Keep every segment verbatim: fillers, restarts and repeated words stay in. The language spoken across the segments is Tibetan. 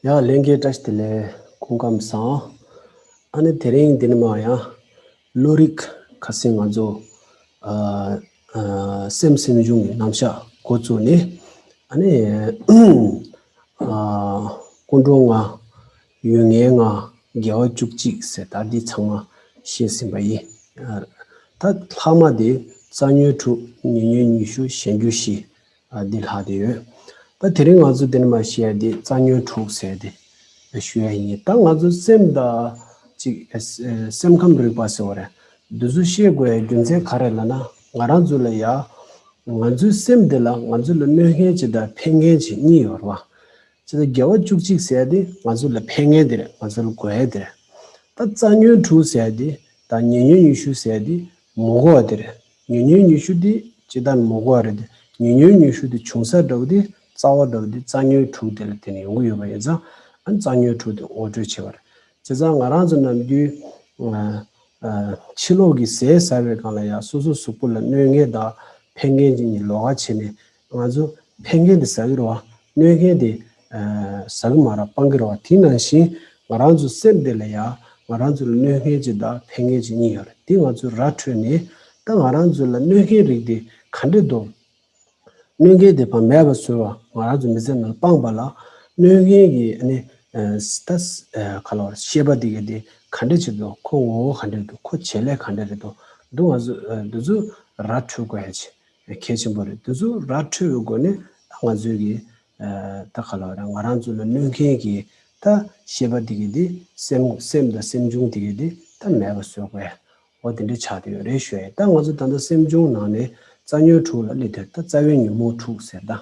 ཡ་ལྷན་རྒྱས་བཀྲ་ཤིས་བདེ་ལེགས། སྐུ་ཁམས་བཟང་། ཨ་ནི་དེ་རིང་འདི་ནས་མར་ཡང་བློ་རིག་ཁ་སང་ང་ཚོ་ཨ་ཨ་སེམས་སེམས་བྱུང་གི་རྣམ་གཞག་འགོ་བཙུགས་ནས། ཨ་ནི་ཨ་ཀུན་འགྲོ་ལྔ། ཡུལ་ངལ་ལྔ། དགེ་བ་བཅུ་གཅིག་ཟེར། ད་འདི་ཚང་མ་བཤད་ཟིན་པ་ཡིན། ཨ་ད་ལྷག་མ་དེ་རྩ་ཉོན་དྲུག་ཉེ་ཉོན་ཉི་ཤུ། གཞན་འགྱུར་བཞི། ཨ་འདི་ལྷག་བསྡད་ཡོད། ད་དེ་རིང་ང་ཚོ་འདི་ནས་མར་བཤད་ཡ་དེ་རྩ་ཉོན་དྲུག་ཟེར་ཏེ་ཞུ་ཡ་ཡིན། ད་ང་ཚོ་སེམས་དང་ཅིག་ཨ་སེམས་ཁམས་རིག་པ་ཟེར་བ་རེད། འདི་ཚོ་ཤེས་དགོས་ཡ་རྒྱུ་མཚན་ག་རེ་ལབ་ན། ང་རང་ཚོ་ལ་ཡ་ང་ཚོའི་སེམས་འདི་ལ་ང་ཚོ་ལ་གནོད་མཁན་ཅིག་དང་ཕན་མཁན་ཅིག་གཉིས་ཡོད་རེད་བ། ཅི་ལྟར་དགེ་བ་བཅུ་གཅིག་ཟེར་ཡ་དེ་ང་ཚོ་ལ་ཕན་མཁན་དེ་རེད། ང་ཚོ་ལ་དགོས་ཡ་དེ་རེད། ད་རྩ་ཉོན་དྲུག་ཟེར་ཡ་དེ་དང་ཉེ་ཉོན་ཉི་ཤུ་ཟེར་ཡ་དེ་མི་དགོས་པ་དེ་རེད། ཉེ་ཉོན་ཉི་ཤུ་དེ་ཇི་ལྟར་མི་དགོས་པ་རེད་དེ། ཉེ་ཉོན་ཉི་ཤུ་དེ་བྱུང་ས་འདྲ་བོ་དེ། རྩ་བ་འདྲ་བོ་དེ་རྩ་ཉོན་དྲུག་དེ་ལ་བརྟེན་ནས་ཡོང་གི་ཡོད་པ་ཡིན་ཙང་། ཨ་ནི་རྩ་ཉོན་དྲུག་དེ་ངོ་སྤྲོད་བྱས་པ་རེད། བྱས་ཙང་ང་རང་ཚོ་ནམ་རྒྱུན་ཨ་ཨ་ཕྱི་ལོགས་ཀྱི་ཟས་ཟ་བའི་སྒང་ལ་ཡང་སོ་སོ་གཟུགས་པོ་ལ་གནོད་མཁན་དང་ཕན་མཁན་གྱི་གཉིས་ལོགས་ཀ་བྱས་ནས། ང་ཚོ་ཕན་མཁན་དེ་ཟ་གི་རེད་བ། གནོད་མཁན་དེ་ཨ་ཟ་གི་མ་རེད། སྤང་གི་རེད་བ། དེ་ནང་བཞིན་ང་རང་ཚོ་སེམས་དེ་ལ་ཡང་ང་རང་ཚོ་ལ་གནོད་མཁན་ཅིག་དང་ཕན་མཁན་ཅིག་གཉིས་ཡོད་རེད། དེ་ང་ཚོས་ར་འཕྲོད་ནས། ད་ང་རང་ཚོ་ལ་གནོད་མཁན་རིགས་དེ་ག་འདྲས་འདུག་གནོད་མཁན་དེ་ཕར་མེད་པ་བཟོ་བ། ང་རང་ཚོ་མི་ཚེ་ནང་སྤངས་པ་ལ་གནོད་མཁན་གྱི་ཨ་ནི་ཨ་ད་ཨ་ག་ལ་བར་ཤེས་པ་དེ་ག་དེ་ག་འདྲས་ཅིག་འདུག་ཁོ་ངོ་བོ་ག་འདྲས་འདུག་ཁོ་བྱེད་ལས་ག་འདྲས་རེད་འདུག་འདུག་ང་ཚོ་ཨ་འདི་ཚོ་ར་འཕྲོད་དགོས་ཡ་ཆེ། གལ་ཆེན་པོ་རེད། དེ་ཚོ་ར་འཕྲོད་དགོས་ནས་ད་ང་ཚོའི་གི་ཨ་ད་ག་ལ་བ་རེད། ང་རང་ཚོ་ལ་གནོད་མཁན་གྱི་ད་ཤེས་པ་དེ་གི་དེ་སེམས་སེམས་དང་སེམས་བྱུང་དེ་གི་དེ་ད་མེད་པ་བཟོ་དགོས། འོ་དེ་འདྲ་ཆགས་བསྡད་ཡོད་རེད་ཞུ་ཡ་ཡིན། ད་ང་ཚོ་ད་ལྟ་སེམས་བྱུང་ནང་ནས་རྩ་ཉོན་དྲུག་ལ་སླེབས་དུས། ད་རྩ་བའི་ཉོན་མོངས་དྲུག་ཟེར། ད་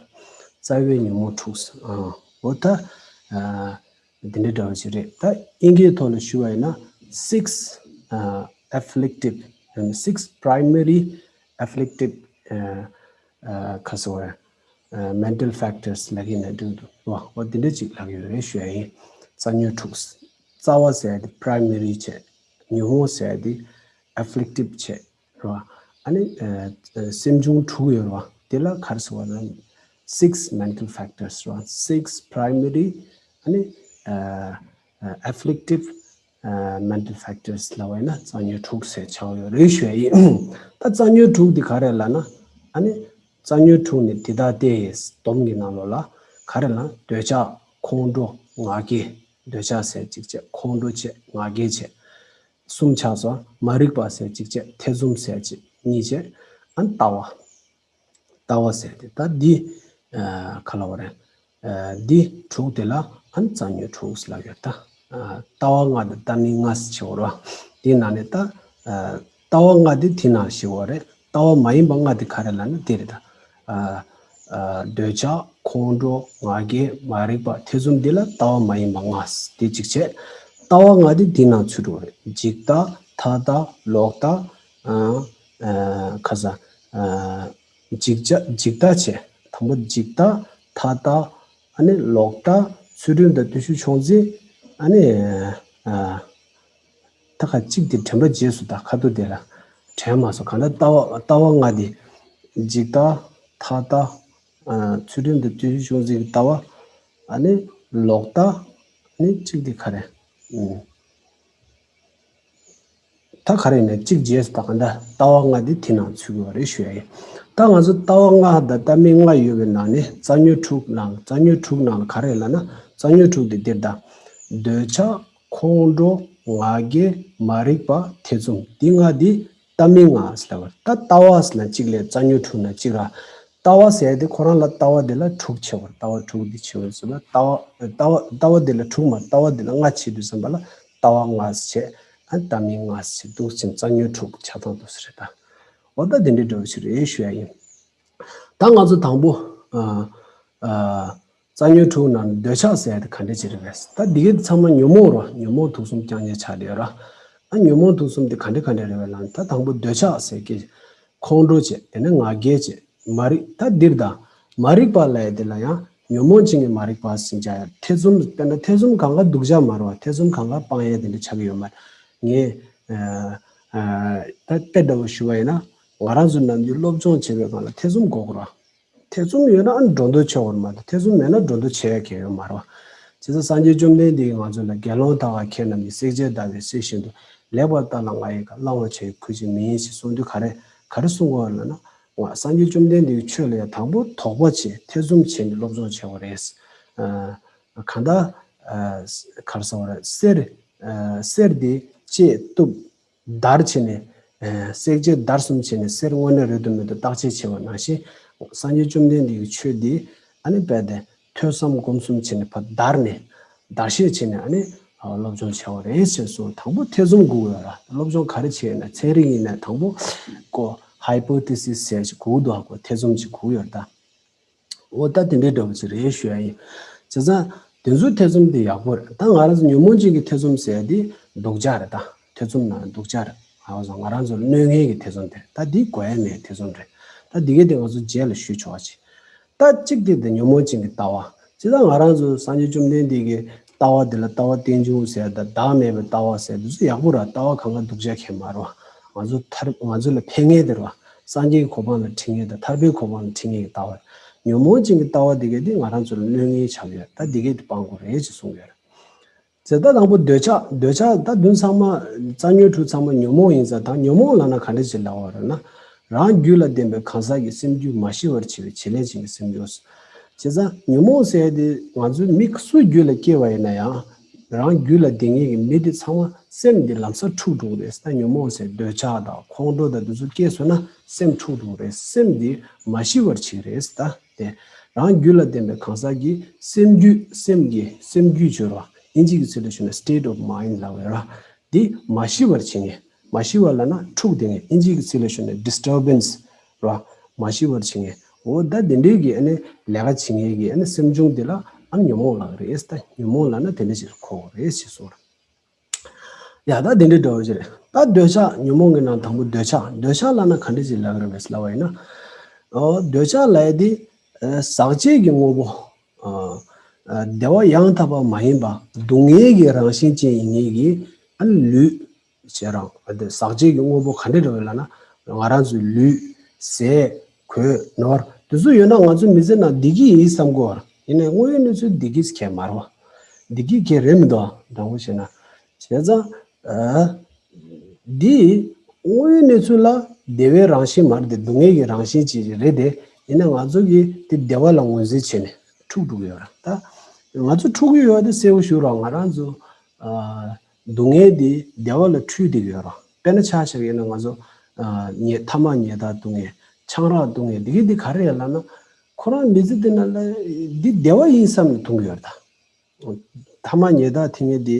རྩ་བའི་ཉོན་མོངས་དྲུག་ཟེར། ཨ་འོ་ད་ཨ་འདི་འདྲ་འདྲ་བོ་ཞིག་རེད། ད་དབྱིན་ཇིའི་ཐོག་ལ་ཞུ་བ་ཡིན་ན། six ཨ་afflictive, six primary afflictive ཨ་ཨ་ཁ་སོ་ཨ་mental factors ལབ་ཀྱི་ན་འགྲིག་འདུག་བ། འོ་འདི་འདྲ་ཅིག་ལབ་ཀྱི་ཡོད་རེད་ཞུ་ཡ་ཡིན། རྩ་ཉོན་དྲུག་རྩ་བ་ཟེར་ཡ་དེ་primary བྱས། ཉོན་མོངས་ཟེར་ཡ་དེ་afflictive བྱས། རེད་བ། ཨ་ནི་ཨ་ཨ་སེམས་བྱུང་དྲུག་ཡོད་རེད་བ། དེ་ལ་ག་རེ་ཟེར་བ་ན། six mental factors རེད་བ། six primary ཨ་ནི་ཨ་ཨ་afflictive ཨ་mental factors ལབ་པ་ཡིན་ན་རྩ་ཉོན་དྲུག་ཟེར་ཆགས་ཡོད་རེད་ཞུ་ཡ་ཡིན། ད་རྩ་ཉོན་དྲུག་འདི་ག་རེ་ལབ་ན། ཨ་ནི་རྩ་ཉོན་དྲུག་ནི་འདི་ལྟ་སྟེ། སྡོམ་གྱི་ནང་ལོགས་ལ་ག་རེ་ལབ་ན། འདོད་ཆགས། ཁོང་ཁྲོ། ང་རྒྱལ། འདོད་ཆགས་ཟེར་གཅིག་བྱས། ཁོང་ཁྲོ་བྱས། ང་རྒྱལ་བྱས། གསུམ་ཆགས་སོང་། མ་རིག་པ་ཟེར་གཅིག་བྱས། ཐེ་ཚོམ་ཟེར་གཅིག་གཉིས་བྱས། ཨ་ནི་ལྟ་བ། ལྟ་བ་ཟེར་ཏེ་ད་འདི་ཨ་ག་ལབ་དགོས་རེད། ཨ་འདི་དྲུག་དེ་ལ་ཨ་ནི་རྩ་ཉོན་དྲུག་ལབ་ཡོད། ད་ཨ་ལྟ་བ་ལྔ་དང་ལྟ་མིན་ལྔ་ཟེར་བ་རེད་བ། དེའི་ནང་ནས་ད་ཨ་ལྟ་བ་ལྔ་དེ་དེའི་ནང་ཞུགས་པ་རེད། ལྟ་བ་མ་ཡིན་པ་ལྔ་དེ་ག་རེ་ལབ་ན་དེ་རེད། ད་ཨ་ཨ་འདོད་ཆགས། ཁོང་ཁྲོ། ང་རྒྱལ། མ་རིག་པ། ཐེ་ཚོམ་འདི་ལ་ལྟ་བ་མ་ཡིན་པ་ལྔ་ཟེར། དེ་གཅིག་བྱས། ལྟ་བ་ལྔ་དེ་དེའི་ནང་ཚུད་འགྲོ་གི་རེད། འཇིག་ལྟ། མཐའ་ལྟ། ལོག་ལྟ། ཨ་ཨ་ཁ་ས་ཨ་འཇིག་བྱ་འཇིག་ལྟ་བྱས། དང་པོ་འཇིག་ལྟ། མཐའ་ལྟ། ཨ་ནི་ལོག་ལྟ། ཚུལ་ཁྲིམས་དང་བརྟུལ་ཞུགས་མཆོག་འཛིན། ཨ་ནི་ཨ་ད་ཁ་གཅིག་དེ་དྲན་པ་རྗེས་སུ་དག་ཁ་ཐུག་དེ་ལ་དྲན་མ་སོང་། གང་ལྟར་ལྟ་བ་ལྟ་བ་ལྔ་དེ་འཇིག་ལྟ། མཐའ་ལྟ། ཨ་ཚུལ་ཁྲིམས་དང་བརྟུལ་ཞུགས་མཆོག་འཛིན་གྱི་ལྟ་བ། ཨ་ནི་ལོག་ལྟ། ཨ་ནི་གཅིག་དེ་ག་རེ། ཨུམ། ད་ག་རེ་ཡིན་ན་གཅིག་རྗེས་སུ་དག་ག་འདྲ་ལྟ་བ་ལྔ་དེ་དེ་ནང་ཚུད་དགོས་རེད་ཞུ་ཡ་ཡིན། ད་ང་ཚོ་ལྟ་བ་ལྔ་དང་ལྟ་མིན་ལྔ་ཡོད་པའི་ནང་ནས་རྩ་ཉོན་དྲུག་ནང་རྩ་ཉོན་དྲུག་ནང་ལ་ག་རེ་ལབ་ན། རྩ་ཉོན་དྲུག་དེ་འདིར་ད། འདོད་ཆགས། ཁོང་ཁྲོ། ང་རྒྱལ། མ་རིག་པ། ཐེ་ཚོམ། འདི་ལྔ་དེ་ལྟ་མིན་ལྔ་ཟེར་ལབ་པ་རེད། ད་ལྟ་བ་ཟེར་ན་གཅིག་ལས་རྩ་ཉོན་དྲུག་ནང་གཅིག་ར། ལྟ་བ་ཟེར་ཡ་དེ་ཁོ་རང་ལ་ལྟ་བ་དེ་ལ་དྲུག་ཕྱེ་བར། ལྟ་བ་དྲུག་འདི་ཕྱེ་བར་ཟེར་ན། ལྟ་བ་ལྟ་བ་ལྟ་བ་དེ་ལ་དྲུག་མ། ལྟ་བ་དེ་ལ་ལྔ་ཕྱེ་དུས་ཙམ་པ་ལ་ལྟ་བ་ལྔ་ཟེར་བྱས། ཨ་ལྟ་མིན་ལྔ་ཟེར་བྱས་འདུག་ཅིང་རྩ་ཉོན་དྲུག་ཆགས་སྟངས་འདུག་ཟེར་རེད་ད། འོ་ད་དེ་འདྲའི་འདྲ་བོ་ཞིག་རེད་ཞུ་ཡ་ཡིན། ད་ང་ཚོ་དང་པོ་ཨ་ཨ་རྩ་ཉོན་དྲུག་ནང་ནས་འདོད་ཆགས་ཟེར་ཡ་དེ་ག་འདྲ་ཅིག་རེད་པས། ད་འདི་གའི་ཚང་མ་ཉོན་མོངས་རོ། ཉོན་མོངས་དུག་གསུམ་རྐྱང་རྐྱང་ཆགས་བསྡད་ཡོད་ར། ཨ་ཉོན་མོངས་དུག་གསུམ་དེ་ག་འདྲ་ག་འདྲ་རེད་པས་ལབ་ན། ད་དང་པོ་འདོད་ཆགས་ཟེར་གྱི། ཁོང་ཁྲོ་བྱེད། དེ་ནས་ང་རྒྱལ་བྱེད། མ་རིག་ད་འདིར་ད་མ་རིག་པ་ལབ་ཡ་དེ་ལ་ཡང་ཉོན་མོངས་ཅན་གྱི་མ་རིག་པ་ཟེར་བྱ་ཡ། ཐེ་ཚོམ། དཔེར་ན་ཐེ་ཚོམ་གང་ག་སྡུག་ཅག་མ་རེད་པ། ཐེ་ཚོམ་གང་ག་སྤང་ཡ་དེ་འདྲ་ཆགས་ཀྱི་ཡོད་མ་རེད། ངས་ཨ་ཨ་ད་དཔེ་འདྲ་བོ་ཞུ་བ་ཡིན་ན། ང་རང་ཚོ་ནམ་རྒྱུན་སློབ་སྦྱོང་བྱེད་པའི་སྒང་ལ་ཐེ་ཚོམ་དགོས་ཀྱི་རེད་པ། ཐེ་ཚོམ་ཡོད་ན་ཨ་ནི་སྒྲོ་འདོགས་ཆོད་པ་རེད་མ་གཏོགས། ཐེ་ཚོམ་མེད་ན་སྒྲོ་འདོགས་ཆོད་ཡ་གང་ཡང་ཡོད་མ་རེད་པ། བྱས་ཙང་སངས་རྒྱས་བཅོམ་ལྡན་འདས་ཀྱིས་ང་ཚོ་ལ་དགེ་སློང་དག་ཁྱེད་རྣམས་ཀྱིས་བསྲེགས་བཅད་བརྡར་བའི་གསེར་བཞིན་དུ་ལེགས་པར་བལྟ་ལ་ང་ཡི་བཀའ་བླང་བར་བྱ་བའི་ཁུར་ཆེན་མི་ཡིན་ཞེས་གསུངས་དུས་ག་རེ་ག་རེ་གསུང་གི་ཡོད་ལབ་ན། སངས་རྒྱས་བཅོམ་ལྡན་འདས་ཀྱི་ཆོས་ལ་ཡང་དང་པོ་དོགས་པ་བྱས་ཐེ་ཚོམ་བྱས་ནས་སློབ་སྦྱོང་བྱེད་དགོས་རེད། གང་ལྟར་ག་རེ་ཟེར་བ་རེད། གསེར་གསེར་དེ་བཅད་གཏུབ་བརྡར་བྱས་ནས་བསྲེགས་བཅད་བརྡར་གསུམ་བྱས་ནས་གསེར་དངོས་གནས་རེད་དམ་མེད་དམ་བརྟག་དཔྱད་བྱས་པ་ནང་བཞིན་སངས་རྒྱས་བཅོམ་ལྡན་འདས་ཀྱི་ཆོས་འདི་ཨ་ནི་རྦད་དེ་ཐོས་བསམ་སྒོམ་གསུམ་བྱས་ནས་ཕར་བརྡར་ནས་བརྡར་ཤ་བྱས་ནས་ཨ་ནི་སློབ་སྦྱོང་བྱས་པ་རེད་ཅེས་གསུངས། དང་པོ་ཐེ་ཚོམ་དགོས་ཡོད་ར། སློབ་སྦྱོང་ག་རེ་བྱས་ན་ཚན་རིག་ཡིན་ན་དང་པོ་ཀོ་ཧའི་པོ་ཐེ་སིས་ཟེར་ཞིག་དགོས་འདུག་ཧ་གོ། ཐེ་ཚོམ་ཅིག་དགོས་ཡོད་ད། འོ་ད་དེ་འདྲའི་འདྲ་བོ་ཅིག་རེད་ཞུ་ཡ་ཡིན། བྱས་ཙང་དེ་ཚོའི་ཐེ་ཚོམ་དེ་ཡག་པོ་རེད། ད་ང་རང་ཚོ་ཉོན་མོངས་ཅན་གྱི་ཐེ་ཚོམ་ཟེར་ཡ་དེ་སྡུག་ཅག་རེད། ད་ཐེ་ཚོམ་ན་སྡུག་ཅག་རེད། ང་ཚོ་ང་རང་ཚོར་གནོད་མཁན་གྱི་ཐེ་ཚོམ་དེ་རེད། ད་འདི་དགོས་ཡ་མེད་ཐེ་ཚོམ་རེད། ད་འདི་གའི་དེ་ང་ཚོ་རྗེས་ལ་ཞུ་ཆོག་པ་ཅིག་ད་གཅིག་དེ་དེ་ཉོན་མོངས་ཅན་གྱི་ལྟ་བ། བྱས་ཙང་ང་རང་ཚོ་སངས་རྒྱས་བཅོམ་ལྡན་འདས་ཀྱི་ལྟ་བ་དེ་ལ་ལྟ་བ་རྟེན་འབྱུང་ཟེར་ད་བདག་མེད་པའི་ལྟ་བ་ཟེར་དེ་ཚོ་ཡག་པོ་ར། ལྟ་བ་གང་ག་སྡུག་ཅག་གང་ཡང་མ་རེད་བ། ང་ཚོ་ཐར་ང་ཚོ་ལ་ཕན་མཁན་དེ་རེད་བ། སངས་རྒྱས་ཀྱི་གོ་འཕང་ལ་ཁྲིད་མཁན་དང་ཐར་པའི་གོ་འཕང་ལ་ཁྲིད་མཁན་གྱི་ལྟ་བ་རེད། ཉོན་མོངས་ཅན་གྱི་ལྟ་བ་དེ་གས་དེ་ང་རང་ཚོ་ལ་གནོད་མཁན་ཆགས་ཡོད། ད་དེ་གས་དེ་སྤང་དགོས་རེད་ཅེས་གསུངས་ཡོད་རེད། ཟེར་ད་དང་པོ་འདོད་ཆགས། འདོད་ཆགས་ད་དུང་ཚང་མ་རྩ་ཉོན་དྲུག་ཚང་མ་ཉོན་མོངས་ཡིན་ཙང་། ད་ཉོན་མོངས་ལབ་ན་ག་འདྲ་ཞིག་ལབ་པ་རེད་ན། རང་རྒྱུད་ལ་ལྡན་པའི་གང་ཟག་གི་སེམས་རྒྱུད་མ་ཞི་བར་བྱེད་པའི་བྱེད་ལས་ཅན་གྱི་སེམས་རྒྱུད། བྱས་ཙང་ཉོན་མོངས་ཟེར་ཡ་དེ་ང་ཚོའི་མི་སུ་རྒྱུད་ལ་སྐྱེས་པ་ཡིན་ན་ཡང་རང་རྒྱུད་ལ་ལྡན་མཁན་གྱི་མི་དེ་ཚང་མ་སེམས་འདི་ལམ་སང་འཁྲུག་འགྲོ་གི་རེད། ད་ཉོན་མོངས་ཟེར་འདོད་ཆགས་དང་ཁོང་ཁྲོ་དང་འདི་ཚོ་སྐྱེས་སོང་ན་སེམས་འཁྲུག་འགྲོ་གི་རེད། སེམས་འདི་མ་ཞི་བར་བྱེད་ཀྱི་རེད། ད་དེ་རང་རྒྱུད་ལ་ལྡན་པའི་གང་ཟག་གི་སེམས་རྒྱུད། སེམས་ཀྱི་སེམས་རྒྱུད་བརྗོད་རོགས། ཨིན་ཇི་གི་ཚིག་ལ་ཞུས་ན་state of mind ལབ་ཡོད་ར། འདི་མ་ཞི་བར་བྱེད་མཁན། མ་ཞི་བ་ལབ་ན་འཁྲུག་བསྡད་མཁན། ཨིན་ཇི་གི་ཚིག་ལ་ཞུས་ན་disturbance ར། མ་ཞི་བར་བྱེད་མཁན། འོ་ད་དེ་འདྲའི་གི་ཨ་ནི་ལས་ཀ་བྱེད་མཁན་གྱི་ཨ་ནི་སེམས་བྱུང་དེ་ལ་ཨ་ནི་ཉོན་མོངས་ལབ་ཀྱི་རེད། ད་ཉོན་མོངས་ལབ་ན་དེ་འདྲ་ཞིག་གོ་དགོས་རེད་ཅེས་གསུངས་ར། ཡ་ད་དེ་འདྲའི་འདྲ་བོ་ཞིག་རེད། ད་འདོད་ཆགས། ཉོན་མོངས་ཀྱི་ནང་དང་པོ་འདོད་ཆགས། འདོད་ཆགས་ལབ་ན་ག་འདྲ་ཞིག་ལབ་ཀྱི་རེད་པས་ལབ་པ་ཡིན་ན། འོ་འདོད་ཆགས་ལབ་ཡ་དེ་ཨ་ཟག་བཅས་ཀྱི་དངོས་པོ། ཨ་ཨ་བདེ་བ་ཡང་དག་པ་མ་ཡིན་པ་སྡུག་བསྔལ་གྱི་རང་བཞིན་ཅན་ཡིན་ངེས་ཀྱི་ཨ་ནི་ལུས། བྱས་རང་ཨ་དེ་ཟག་བཅས་ཀྱི་དངོས་པོ་ག་འདྲ་རེད་ལབ་ན། ང་རང་ཚོའི་ལུས། ཟས། གོས། ནོར། དེ་ཚོ་ཡོད་ན་ང་ཚོ་མི་ཚེ་ནང་བདེ་སྐྱིད་ཡིན་བསམ་གྱི་ཡོད་རེད། ཡིན་ནའི་དངོས་ཡོད་གནས་ཚུལ་བདེ་སྐྱིད་ཟེར་མཁན་མ་རེད་བ། བདེ་སྐྱིད་ཟེར་མཁན་རེད་མི་འདུག་བ། དྲང་པོ་བཤད་ན། བྱས་ཙང་ཨ་འདི་དངོས་ཡོད་གནས་ཚུལ་ལ་བདེ་བའི་རང་བཞིན་མ་རེད་དེ། སྡུག་བསྔལ་གྱི་རང་བཞིན་ཅིག་རེད་དེ། ཡིན་ནའི་ང་ཚོ་གིས་དེ་བདེ་བ་ལ་ངོས་འཛིན་བྱས་ནས་འཁྲུག་འགྲོ་གི་ཡོད་རེད། ད་ང་ཚོ་འཁྲུག་གི་ཡོད་དེ་གསལ་པོ་ཞུ་རོགས། ང་རང་ཚོ་ཨ་སྡུག་བསྔལ་འདི་བདེ་བ་ལ་འཁྲུལ་བསྡད་ཀྱི་ཡོད་རེད། དཔེར་ན་ཆ་བཞག་ཡིན་ན་ང་ཚོ་ཨ་ཉེ་ཐ་མག་ཉལ་ཐ་འཐུང་མཁན། ཆང་རག་འཐུང་མཁན། འདི་གི་འདི་ག་རེ་རེད་ལབ་ན། ཁོ་རང་མི་ཚེ་འདི་ནང་ལ་འདི་བདེ་བ་ཡིན་བསམ་ནས་འཐུང་གི་ཡོད་རེད་ད། ཐ་མག་ཉལ་ཐ་འཐུང་མཁན་འདི་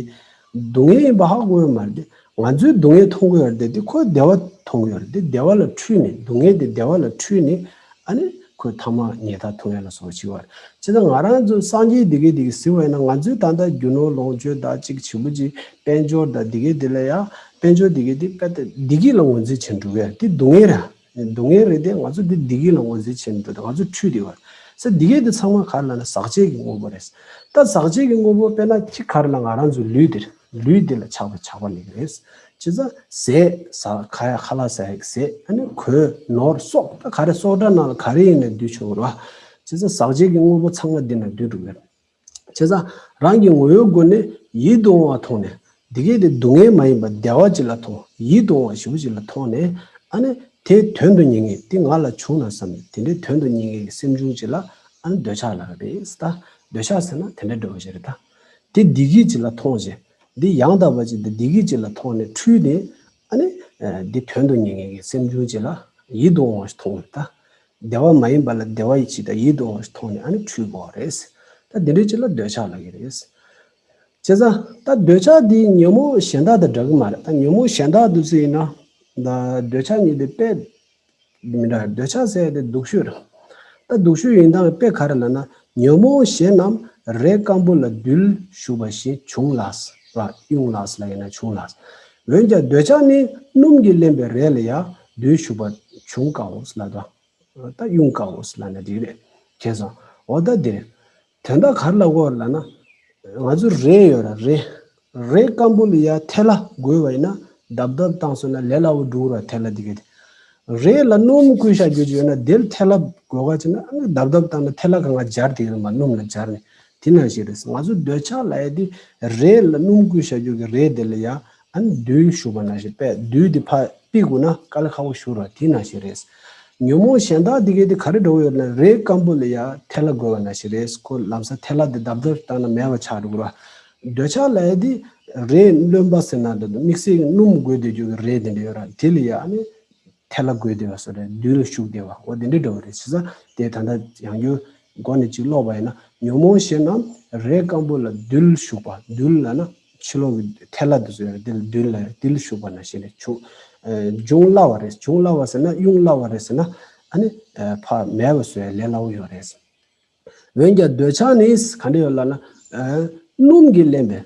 སྡུག་བསྔལ་ཡིན་པ་ཧ་གོ་ཡོད་མ་རེད་དེ། ང་ཚོས་སྡུག་བསྔལ་མཐོང་གི་ཡོད་རེད་དེ། འདི་ཁོས་བདེ་བ་མཐོང་གི་ཡོད་རེད་དེ། བདེ་བ་ལ་འཁྲུལ་ནས། སྡུག་བསྔལ་འདི་བདེ་བ་ལ་འཁྲུལ་ནས། ཨ་ནི་ཁོས་ཐ་མག་ཉལ་ཐ་འཐུང་ཡ་ལ་སོགས་བྱེད་པ་རེད། བྱས་ཙང་ང་རང་ཚོ་སངས་རྒྱས་འདི་གས་འདི་གས་ཟེར་བ་ཡིན་ན། ང་ཚོའི་ད་ལྟ་རྒྱུ་ནོར་ལོངས་སྤྱོད་དང་གཅིག་བྱེད་པོ་གཅིག་དཔལ་འབྱོར་དང་འདི་གས་འདི་ལ་ཡ། དཔལ་འབྱོར་འདི་གས་འདི་དཔེ་ད་བདེ་སྐྱིད་ལ་ངོས་འཛིན་བྱེད་འགྲོ་གི་རེད་དེ། སྡུག་བསྔལ་རེད། སྡུག་བསྔལ་རེད་དེ། ང་ཚོ་འདི་བདེ་སྐྱིད་ལ་ངོས་འཛིན་བྱེད་འགྲོ་དེ། ང་ཚོ་འཁྲུལ་བསྡད་པ་རེད། ས་འདི་གས་འདི་ཚང་མ་ག་རེ་ལབ་ན་ཟག་བཅས་ཀྱི་དངོས་པོ་རེད། ད་ཟག་བཅས་ཀྱི་དངོས་པོ་དཔེར་ན་གཅིག་ག་རེ་ལབ། ང་རང་ཚོའི་ལུས་འདིར། ལུས་འདི་ལ་ཆགས་པ་ཆགས་པ་ལབ་ཀྱི་རེད། བྱས་ཙང་ཟས། ཟ་ཁ་ཡ་ཁ་ལག་ཟ་ཡག་ཟས། ཨ་ནི་གོས། ནོར། སྲོག་ད་ག་རེ་སྲོག་ཁྲ་ནང་ལ་ག་རེ་ཡིན་ན་འདུས་ཆོག་གི་རེད་བ། བྱས་ཙང་ཟག་བཅས་ཀྱི་དངོས་པོ་ཚང་མ་འདི་ན་འདུས་འགྲོ་གི་རེད། བྱས་ཙང་རང་གི་ངོ་བོའི་སྒོ་ནས་ཡིད་དུ་འོང་བ་མཐོང་ནས། འདི་གས་དེ་སྡུག་བསྔལ་མ་ཡིན་པ་བདེ་བ་ཅིག་ལ་མཐོང་། ཡིད་དུ་འོང་བ་ཞེ་པོ་ཅིག་ལ་མཐོང་ནས། ཨ་ནི་དེ་དོན་དུ་གཉེར་མཁན་དེ་ང་ལ་བྱུང་ན་བསམ་ནས། དེ་འདྲའི་དོན་དུ་གཉེར་མཁན་གྱི་སེམས་བྱུང་ཅིག་ལ་ཨ་ནི་འདོད་ཆགས་ལབ་ཀྱི་རེད་ད། འདོད་ཆགས་ཟེར་ན་དེ་འདྲའི་འདྲ་བོ་ཞིག་རེད་ད། དེ་བདེ་སྐྱིད་ཅིག་ལ་མཐོང་བྱས། འདི་ཡང་དག་པ་ཅིག་དང་བདེ་སྐྱིད་ཅིག་ལ་མཐོང་ནས་འཁྲུལ་ནས། ཨ་ནི་ཨ་འདི་དོན་དུ་གཉེར་མཁན་གྱི་སེམས་བྱུང་ཅིག་ལ་ཡིད་དུ་འོང་བ་ཞིག་མཐོང་བ་རེད་ད། བདེ་བ་མ་ཡིན་པ་ལ་བདེ་བ་ཡི་ཅིག་དང་ཡིད་དུ་འོང་བ་ཞིག་མཐོང་ནས་ཨ་ནི་འཁྲུལ་དགོས་པ་རེད། ད་འདི་འདྲའི་ཅིག་ལ་འདོད་ཆགས་ལབ་ཀྱི་རེད། བྱས་ཙང་ད་འདོད་ཆགས་འདི་ཉོན་མོངས་གཞན་དག་དང་འདྲ་གི་མ་རེད། ད་ཉོན་མོངས་གཞན་དག་འདི་ཚོ་ཡིན་ན། ད་འདོད་ཆགས་གཉིས་དེ་དཔེ་མི་འདྲ། འདོད་ཆགས་ཟེར་ཡ་དེ་སྡུག་ཤོས་རེད། ད་སྡུག་ཤོས་ཡིན་སྟངས་དཔེ་ག་རེ་ལབ་ན། ཉོན་མོངས་གཞན་རྣམས་རས་སྐམ་པོ་ལ་རྡུལ་ཞུགས་པ་བཞིན་འབྱུང་ལགས། ར་དབྱུང་ལགས་ལབ་ཡིན་ན་འབྱུང་ལགས། འོན་ཀྱང་འདོད་ཆགས་ནི་སྣུམ་གྱིས་བརླན་པའི་རས་ལ་ཡང་རྡུལ་ཞུགས་པ་འབྱུང་དཀའོ་ལབ་དང་། ད་དབྱུང་དཀའོ་ལབ་ན་འགྲིག་རེད། མཁྱེན་སོང་། འོ་ད་འདི་རེད། དོན་དག་ག་རེ་ལབ་དགོས་ལབ་ན། ང་ཚོ་རས་ཡོད་ར། རས། རས་སྐམ་པོ་ལ་ཡ་ཐལ་བ་དགོས་པ་ཡིན་ན་རྡབ་རྡབ་བཏང་སོང་ན་ལས་སླ་བོ་འགྲོ་གི་ར། ཐལ་བ་འདི་གས་དེ། རས་ལ་སྣུམ་བསྐུས་བཞག་རྒྱུ་ཅིག་ཡོད་ན་དེ་ལ་ཐལ་བ་དགོས་ག་བྱས་ན། ཨ་ནི་རྡབ་རྡབ་བཏང་ན་ཐལ་བ་གང་ག་འབྱར་བསྡད་ཀྱི་རེད་མ། སྣུམ་ལ་འབྱར་ནས། དེ་ནང་བཞིན་རེད། ང་ཚོ་འདོད་ཆགས་ལབ་ཡ་དེ་རས་ལ་སྣུམ་བསྐུས་བཞག་རྒྱུ་གི་རས་དེ་ལ་ཡ་ཨ་ནི་རྡུལ་ཞུགས་པ་ནང་བཞིན་པས། རྡུལ་དེ་ཕར་ཕུད་དགོས་ན་དཀའ་ལས་ཁག་པོ་ཞིག་རེད། དེ་ནང་བཞིན་རེད། ཉོན་མོངས་གཞན་དག་དེ་གའི་དེ་ག་རེ་འདྲ་བོ་ཡོད་ན་རས་སྐམ་པོ་ལ་ཡ་ཐལ་བ་བགོས་པ་ནང་བཞིན་རེད། ཁོ་ལམ་སང་ཐལ་བ་དེ་རྡབ་རྡབ་བཏང་ན་མེད་པ་ཆགས་འགྲོ་གི་རེད། འདོད་ཆགས་ལབ་ཡ་དེ་རས་རློན་པ་ཟེར་ན་འདྲ་འདུག་དམིགས་བསལ་གྱི་སྣུམ་བགོས་བསྡད་རྒྱུ་གི་རས་དེ་འདྲ་ཡོད་ར། དེ་ལ་ཡ་ཨ་ནི་ཐལ་བ་བགོས་བསྡད་པ་བཟོ་རེད། རྡུལ་ལ་ཞུགས་བསྡད་པ་འོ་དེ་འདྲ་འདྲ་བོ་རེད། བྱས་ཙང་དེ་ད་ལྟ་ཡང་བསྐྱར་མགོ་ནས་ཅིག་ཀློག་པ་ཡིན་ན་ཉོན་མོངས་གཞན་རྣམས་རས་སྐམ་པོ་ལ་རྡུལ་ཞུགས་པ། རྡུལ་ལབ་ན་ཕྱི་ལོགས་ཀྱི་ཐལ་བ་དེ་ཚོ་ཡོད་རེད། དེ་ལ་རྡུལ་ལ་རྡུལ་ཞུགས་པ་ནང་བཞིན་རེད། འབྱུང་ཨ་འབྱུང་སླ་བ་རེད། འབྱུང་སླ་བ་ཟེར་ན་དབྱུང་སླ་བ་རེད་ཟེར་ན་ཨ་ནི་ཨ་ཕར་མེད་པ་བཟོ་ཡ་ལས་སླ་བོ་ཡོད་རེད། འོན་ཀྱང་འདོད་ཆགས་ནི་ག་འདྲ་ཡོད་ལབ་ན། ཨ་སྣུམ་གྱིས་བརླན་པའི་